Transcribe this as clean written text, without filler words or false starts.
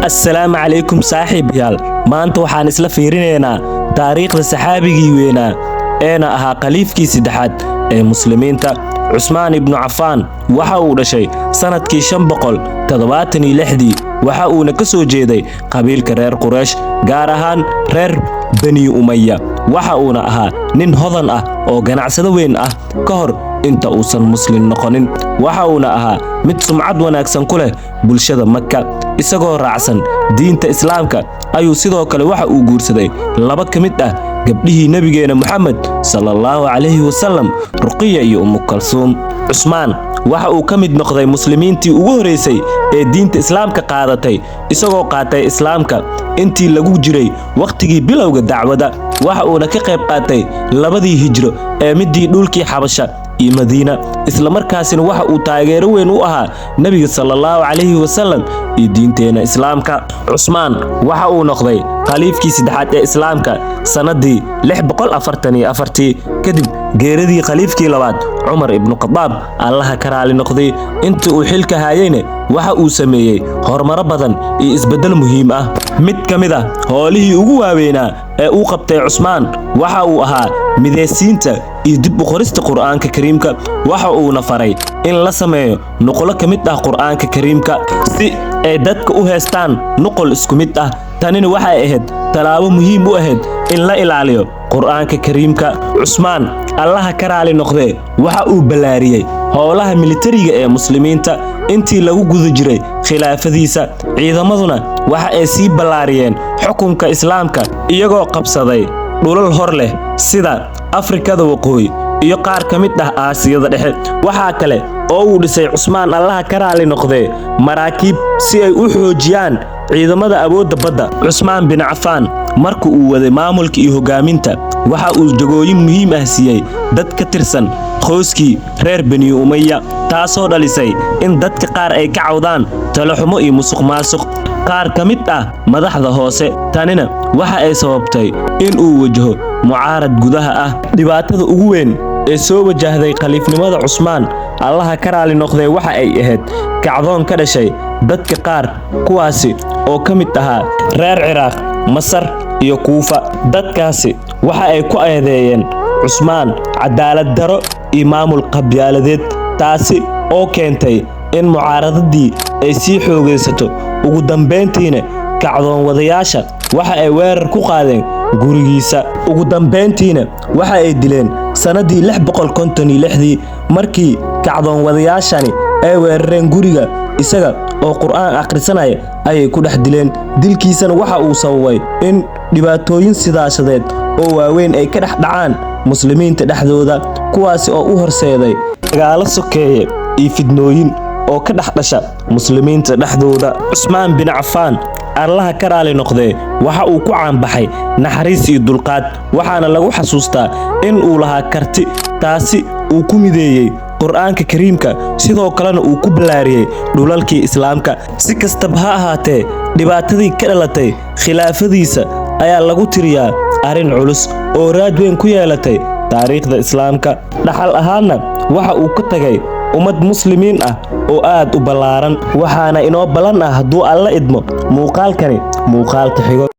Assalaamu calaykum saaxiibayaal. Maanta waxaan isla fiirinaynaa taariikhda saxaabigii weynaa eena ahaa khaliifkii saddexaad ee Muslimiinta, Cusmaan ibnu Cafaan. Waxa uu dhashay sannadkii 576-dii, waxa uuna ka soo jeeday qabiilka reer Quraysh, gaar ahaan reer Bani Umaya. Waxa uuna ahaa nin hodan ah oo ganacsado weyn ah ka hor inta uusan Muslim noqonin. Waxa uuna ahaa mid sumcad wanaagsan ku leh bulshada Maka. Isagoo raacsan diinta Islaamka ayuu sidoo kale waxa uu guursaday laba ka mid ah gabdhihii nebigeena Moxamed sallallahu calayhi wasallam, Ruqiya iyo Umu Kalsuum. Cusmaan waxa uu ka mid noqday Muslimiintii ugu horeysay ee diinta Islaamka qaadatay, isagoo qaatay Islaamka intii lagu jiray wakhtigii bilowga dacwada. Waxa uuna ka qayb qaatay labadii hijro ee midii dhulkii Xabasha iyo Madiina, islamarkaasina waxa uu taageero weyn u ahaa nebiga sallallahu calayhi wasallam iyo diinteena Islaamka. Cusmaan waxa uu noqday khaliifkii saddexaad ee Islaamka sannadii 644-tii, kadib geeridii khaliifkii labaad, Cumar ibnu Khadaab, Allaha ka raali noqday. Intii uu xilka hayayna waxa uu sameeyey horumaro badan iyo isbeddel muhiim ah. Mid ka mid ah howlihii ugu waaweynaa ee uu qabtay Cusmaan waxa uu ahaa mideysiinta iyo dib u qorista Qur'aanka Kariimka. Waxa uuna faray in la sameeyo nuqulo ka mid ah Qur'aanka Kariimka si ay dadka u heestaan nuqul isku mid ah. Tanina waxay ahayd tallaabo muhiim u ahayd in la ilaaliyo Qur'aanka Kariimka. Cusmaan, Allaha ka raali noqdee, waxa uu ballaariyey howlaha militariga ee Muslimiinta intii lagu guda jiray khilaafadiisa. Ciidamaduna waxa ay sii ballaariyeen xukunka Islaamka, iyagoo qabsaday dhulal hor leh sida Afrikada Waqooyi iyo qaar ka mid ah Aasiyada Dhexe. Waxaa kale oo uu dhisay Cusmaan, Allaha ka raali noqdee, maraakiib si ay u xoojiyaan ciidamada awoodda badda. Cusmaan bin Cafaan marka uu waday maamulka iyo hogaaminta, waxa uu jagooyin muhiim ah siiyey dad ka tirsan qoyskii reer Bani Umaya, taasoo dhalisay in dadka qaar ay ka cawdaan talaxumo iyo musuqmaasuq qaar ka mid ah madaxda hoose. Tanina waxa ay sababtay in uu wajaho mucaarad gudaha ah. Dhibaatada ugu weyn ee soo wajahday khaliifnimada Cusmaan, Allaha ka raali noqdee, waxa ay ahayd kacdoon ka dhashay dadka qaar, kuwaasi oo ka mid ahaa reer Ciraaq, Masar iyo Kuufa. Dadkaasi waxa ay ku eedeeyeen Cusmaan cadaalad daro iyo maamul qabyaaladeed, taasi oo keentay in mucaaradadii ay sii xoogaysato. Ugu dambeyntiina kacdoon wadayaasha waxa ay weerar ku qaadeen gurigiisa, ugu dambeyntiina waxa ay dileen sannadii 656-dii. Markii kacdoon wadayaashani ay weerareen guriga isaga oo Qur'aan akhrisanaya ayay ku dhex dileen. Dilkiisana waxa uu sababay in dhibaatooyin siyaasadeed oo waaweyn ay ka dhex dhacaan Muslimiinta dhexdooda, kuwaasi oo u horseeday dagaalo sokeeye iyo fidnooyin oo ka dhex dhasha Muslimiinta dhexdooda. Cusmaan bin Cafaan, Allaha ka raali noqdee, waxa uu ku caanbaxay naxariis iyo dulqaad, waxaana lagu xasuustaa in uu lahaa karti, taasi uu ku mideeyey Qur'aanka Kariimka, sidoo kalena uu ku ballaariyey dhulalkii Islaamka. Si kastaba ha ahaatee, dhibaatadii ka dhalatay khilaafadiisa ayaa lagu tiriyaa arrin culus oo raad weyn ku yeelatay taariikhda Islaamka. Dhaxal ahaanna waxa uu ka tagay ummad Muslimiin ah oo aad u ballaaran. Waxaana inoo ballan ah, hadduu Alla idmo, muuqaalkani muuqaalka xigo.